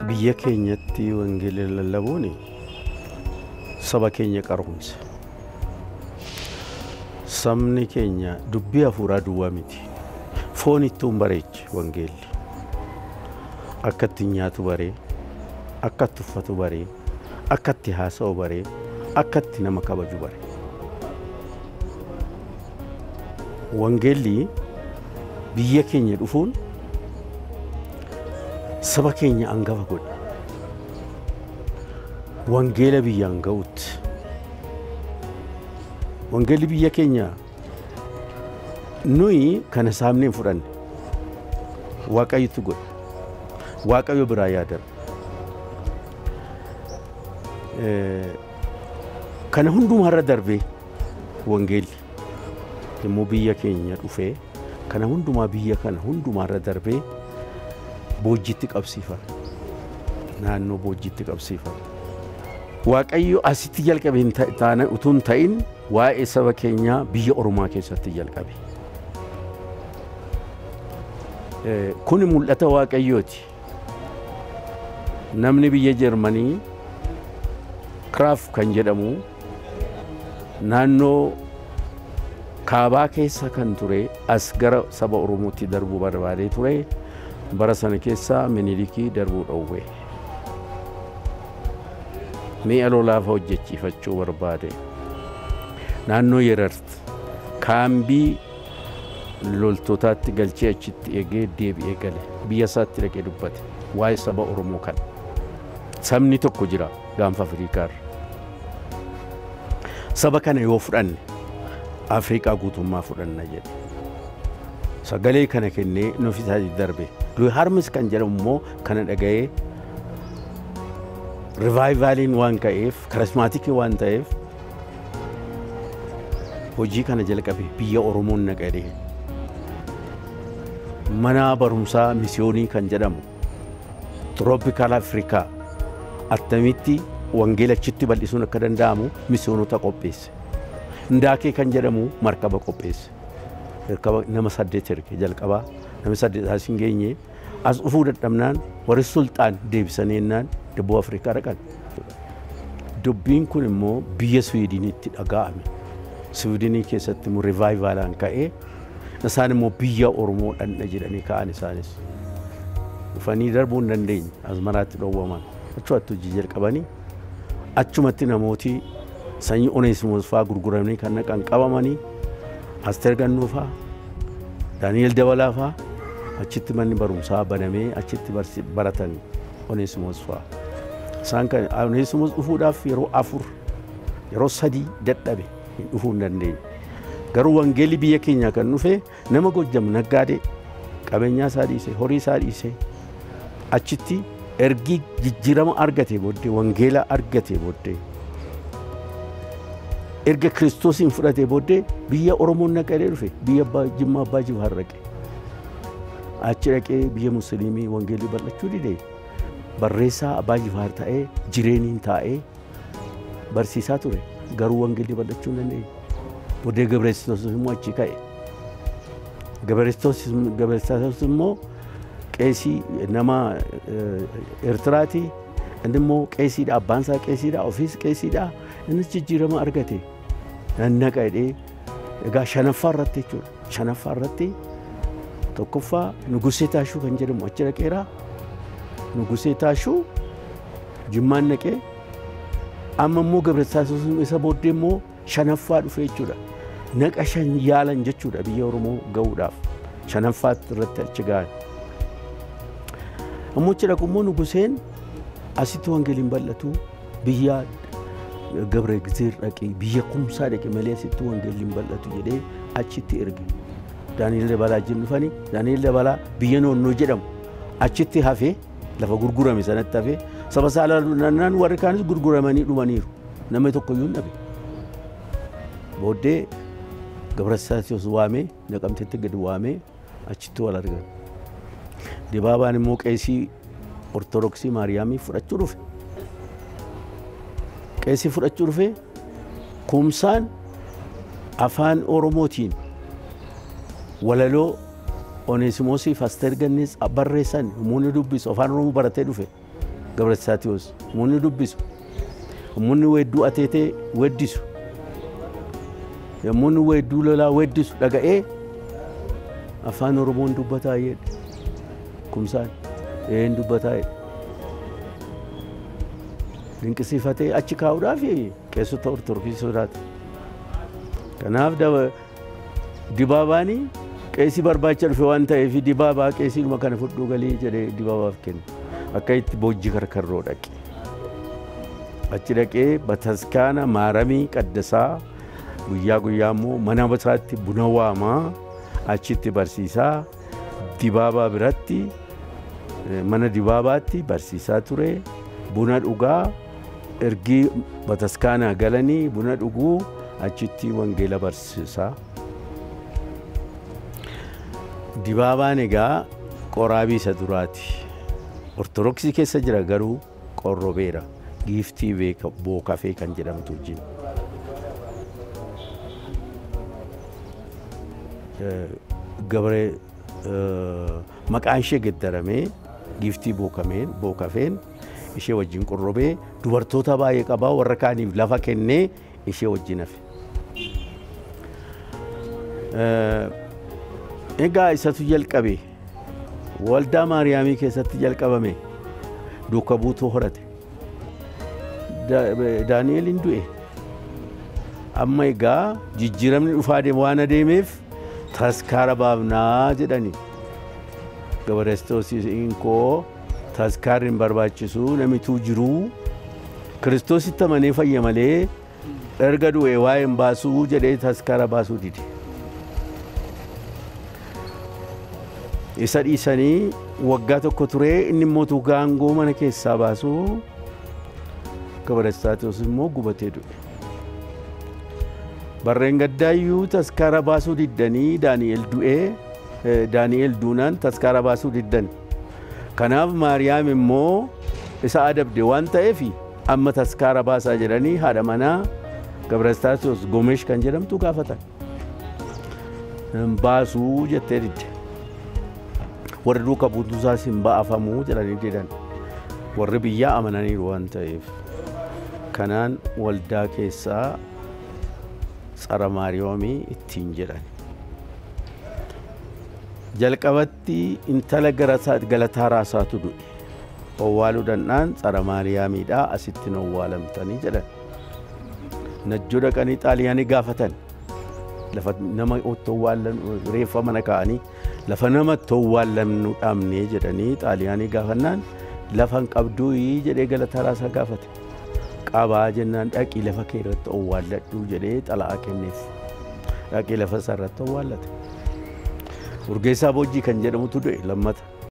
Biyya keenyatti wangeela lallabuun saba keenya qaroomse. Sabni keenya dubbii hafuuraa duwwaa miti. Foon ittuun bareeche wangeelli. Akka ittiin nyaatu baree, akka itti uffatu baree, akka itti haasa'u baree, akka itti nama kabaju baree. Wangeelli biyya keenya dhufuun saba keenya hangafa godhe. Wangeela biyyaan ga'utti. Wangeelli biyya keenya nuyi kana saamnee hin fudhanne. Waaqayyotu godhe. Waaqayyo biraa yaadame. Kana hundumaarra darbee wangeelli yommuu biyya keenya dhufee kana hundumaa biyya kana hundumaarra darbee boojjiitti qabsiifame. Naannoo boojjiitti qabsiifame. Waaqayyo asitti jalqabe hin taane utuu hin ta'in waa'ee saba keenyaa biyya Oromaa keessatti jalqabe. Kuni mul'ata Waaqayyooti. Namni biyya Jarmanii Kiraaf kan jedhamu naannoo kaabaa keessa kan ture as gara saba Oromootti darbuu barbaadee ture. Bara sana keessa Minilikii darbuu dhowwe. Mi'a lolaafa hojjechiifachuu barbaade. Naannoo Yerart kaambii loltootaatti galchee achitti eegee deebi'ee gale. Biyya isaatti dhaqee dubbate. Waa'ee saba Oromoo kana. Sabni tokko jira gaanfa Afriikaarra. Saba kana yoo fudhanne Afriikaa guutummaa fudhanna jedhe. Sagalee kana kennee nuuf isaa darbe. Louis Harmis kan jedhamu immoo kana dhaga'ee rivaayivaliin waan ka'eef karismaatikii waan ta'eef hojii kana jalqabe biyya Oromoon naqadee. Mana barumsaa misiyoonii kan jedhamu Troopikaal Afrikaa attamitti wangeela achitti bal'isuun akka danda'amu misiyoonota qopheesse. Ndaakee kan jedhamu markaba qopheesse. Markaba nama 8 erge jalqabaa nama 8 as hin geenye as dhufuu dadhabnaan warri sulxaan deebisanii jennaan Dubbo Afrikaa dhaqan. Dubbiin kun immoo biyya Siwiidiniitti dhaga'ame. Siwiidinii keessatti immoo rivaayivaalaan ka'ee isaan immoo biyya Oromoo dhandha jedhanii ka'an isaanis. Dhufanii darbuu hin dandeenye Asmaraatti dhowwaman. Achumatti hojii jalqabanii achumatti namooti sanyii Oneesimoos fa'aa gurguramanii kan naqan qabamanii Asteer Gannoo fa'aa Daani'el Dabalaa fa'aa achitti manni barumsaa banamee achitti baratan Oneesimoos fa'aa. Isaan kan Oneesimoos dhufuudhaaf yeroo 4 yeroo 3 dadhabe hin dhufuu hin dandeenye. Garuu wangeelli biyya keenyaa kan dhufe nama Gojjam naggaadee qabeenyaa isaa dhiisee horii isaa dhiisee achitti ergi jijjiirama argate booddee wangeela argate booddee erga Kiristoosiin fudhatee booddee biyya Oromoon naqadee dhufe biyya Jimmaa Abbaa Jifaar dhaqe. Achi dhaqee biyya Musliimii wangeelli bal'achuu dide. Barreessaa Abbaa Jifaar ta'ee jireeniin taa'ee barsiisaa ture. Garuu wangeelli bal'achuu hin dandeenye. Booddee Gabireesitoos immoo achi ka'e. Gabireesitoos immoo qeesii nama Eertiraati. Inni immoo qeesiidha, abbaan isaa qeesiidha, ofiis qeesiidha. Innis jijjiirama argate. Nannaqa jedhee egaa shanaffaa irratti jechuudha. Shanaffaa irratti tokkoffaa Nugusee Taashuu kan jedhamu achi dhaqeera. Nugusee Taashuu Jimmaan naqee amma immoo Gabireesitoos isa booddee immoo shanaffaa dhufe jechuudha. Naqa 5 yaalan jechuudha biyya Oromoo ga'uudhaaf. 5ffaatti irratti achi ga'an. Ammoo achi dhaqu immoo Nuguseen asitti wangeeliin bal'atu biyya Gabra Egzeer dhaqee biyya Kumsaa dhaqe malee asitti wangeeliin bal'atu jedhee achitti erge. Daani'el Dabalaa wajjin dhufanii Daani'el Dabalaa biyya Noonnoo jedhamu achitti hafee lafa gurgurame sanatti hafee saba saalaa warri kaanis gurguramanii dhumaniiru. Namni tokkoyyuu hin dhabe. Booddee Gabrasaatiyoos waamee Naqamteetti gadi waamee achitti wal argan. Dibaabaan immoo qeesii Ortodoksii Maariyaamii fudhachuu dhufe. Qeesii fudhachuu dhufe Kumsaan afaan Oromootiin walaloo Oneesimoosiif Asteer Gannees barreessan humni dubbisu afaan Oromoo baratee dhufe Gabrasaatiyoos humni dubbisu humni weedduu ateetee weeddisu yommuu weedduu lolaa weeddisu dhaga'ee afaan Oromoon dubbataa jedhe Kumsaan een dubbataa jedhe. Dinqisiifatee achi kaa'uudhaaf qeessota Ortodoksii sodaate. Kanaaf Dibaabaanii qeesii barbaacha dhufe waan ta'eef Dibaabaa qeesiidhuma kana fudhuu galii jedhee Dibaabaaf kenne. Akka itti Boojjii Karkarroo dhaqe. Achi dhaqee bataskaana Maaramii Qaddasaa guyyaa guyyaa immoo mana isaatti buna waamaa achitti barsiisaa Dibaabaa biratti mana Dibaabaatti barsiisaa ture. Buna dhugaa ergi bataskaanaa galanii buna dhuguu achitti wangeela barsiisaa. Dibaabaan egaa qoraabii isa duraati. Ortodoksii keessa jira garuu qorrobeera. Giiftii Bookafee kan jedhamtu wajjin. Gabree maqaan ishee geddaramee Giiftii Bookafeen ishee wajjin qorrobee dubartoota baay'ee qabaa warra kaaniif lafa kennee ishee wajjin hafe. Egaa isatu jalqabe waldaa Maariyaamii keessatti jalqabame duuka buutuu horate. Daani'eliin du'e. Amma egaa jijjiiramni dhufaa deemu waan adeemeef taskaara baafnaa jedhani. Gabarestoosiin koo taskaarri hin barbaachisu namituu jiruu Kiristoositti amanee fayya malee erga du'e waa'ee hin baasuu jedhee taskaara baasuu dide. Isa dhiisanii waggaa tokko turee inni immoo gaangoo mana keessaa baasuu Gabarestoos immoo gubatee du'e. Barreen gaddaayyuu taskaara baasuu diddanii Daani'el du'ee Daani'el duunaan taskaara baasuu diddan. Kanaaf Maariyaam immoo isa adabde waan ta'eef amma taskaara baasaa jedhanii haadha manaa Gabrastaatoos Gomesh kan jedhamtu gaafatan. Baasuu jettee didde. Warri duuka buutuusaas hin ba'afamuu jedhanii didan. Warri biyyaa amananiiru waan ta'eef. Kanaan waldaa keessaa Tsara Maariyaamii ittiin jedhan. Jalqabatti intala Galataa Raasaatu du'e. Owwaaluu danda'an Tsara Maariyaamiidhaa asittiin owwaalamtanii jedhan. Najjoo dhaqanii Xaaliyaanii gaafatan. Lafa nama itti owwaalan reeffa mana kaa'anii lafa nama itti owwaalamnu dhabnee jedhanii Xaaliyaanii gaafannaan lafa hin qabduu jedhee Galataa Raasaa gaafate. Qabaa jennaan dhaqii lafa kee irratti owwaalladhu jedhee xala'aa kenneef. Dhaqii lafa isaa irratti owwaallate. Urgeessaa Boojjii kan jedhamutu du'e lammata.